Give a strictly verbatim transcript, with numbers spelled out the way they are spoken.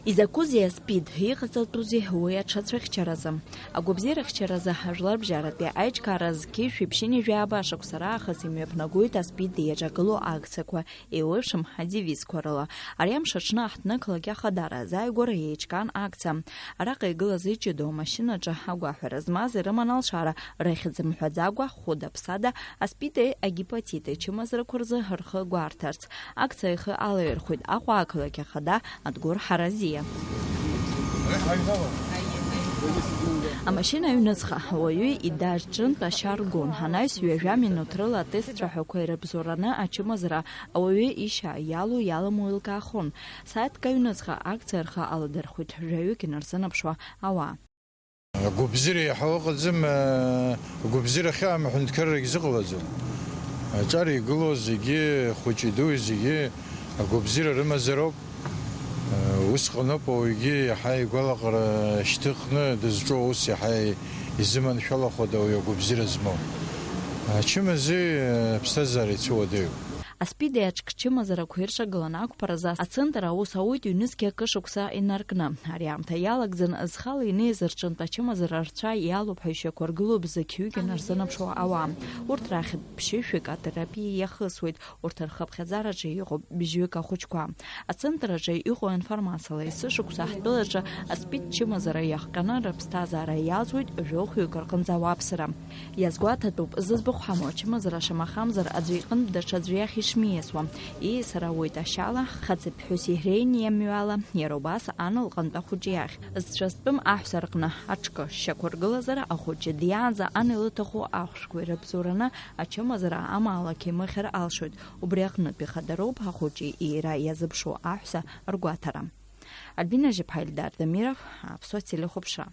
Изакәызеи аспид, иҟаҵатәузеи уи аҽацәыхьчаразы? Агәабзиарахьчаразы ажәларбжьаратәи аиҿкаара зқьи жәшәи ԥшьынҩажәи жәаба шықәса раахыс имҩаԥнагоит аспид иаҿагылоу акциақәа, еиуеиԥшым адевизқәа рыла. Ари амш аҽны аҳҭнықалақь Ахадара азааигәара еиҿкаан акциа. Араҟа игылаз иҷыдоу амашьынаҿы агәаҳәара змаз ирыман алшара, рыхьӡ мҳәаӡакәа, хәыда-ԥсада аспиди агепатити ачымазарақәа рзы рхы гәарҭарц. Акциа ихы алаирхәеит Аҟәа ақалақь ахада Адгәыр Ҳаразиа. Амашьына аҩныҵҟа ауаҩы идаҿынтә ашьа ргон, анаҩс ҩажәа минуҭ рыла атест цәаҳәақәа ирыбзоураны ачымазара ауаҩы ишьа иалоу-иаламоу еилкаахон. Сааҭк аҩныҵҟа акциа рхы аладырхәит жәаҩык инарзынаԥшуа ауаа. Агәыбзиара иаҳауа ыҟаӡам, агәыбзиара ахьаам аҳәынҭқаррагь зыҟалаӡом. Аҿар игылоу зегьы, хәыҷи дуи зегьы агәыбзиара рымазароуп. Усҟаноуп ауаҩгьы иаҳа игәалаҟара шьҭыхны дызҿу аус иаҳа изыманшәалахоит ауаҩы агәыбзиара змоу. Ачымазаҩ аԥсҭазаара ицәыуадаҩуп. Аспиди аҿкчымазарақәа ирҿагыланы ақәԥаразы ацентр аус ауеит ҩнызқьи акы шықәса инаркны. Ари аамҭа иалагӡан зхала инеиз рҿынтә ачымазара рцәа иалоуп ҳәа ишьақәыргылоуп зқьҩык инарзынаԥшуа ауаа. Урҭ рахьтә ԥшьышәҩык атерапиа иахысуеит, урҭ рхыԥхьаӡараҿы иҟоуп бжьҩык ахәыҷқәа. Ацентр аҿы иҟоу аинформациала, есышықәса ҳтәылаҿы аспид чымазара иахҟьаны рыԥсҭазаара иалҵуеит жәохәҩык рҟынӡа ауааԥсыра. Иазгәаҭатәуп, зыӡбахә ҳамоу ачымазара шамахамзар аӡәы иҟынтә даҽаӡәы иахь ишмиасуа. Ииасыр ауеит ашьала, хаҵеи ԥҳәыси реиниа мҩала, иара убас ан лҟынтә ахәыҷы иахь. Зцәа зтәым аҳәса рҟны аҽкы шьақәыргылазар, ахәыҷы диаанӡа ан илыҭаху ахәшәқәа ирыбзоураны ачымазара амаалықь имыхьыр алшоит. Убри аҟнытә ихадароуп ахәыҷы иира иазыԥшу аҳәса ргәаҭара. Альбина Жьыԥҳа, Ельдар Дамиров, Аԥсуа телехәаԥшра.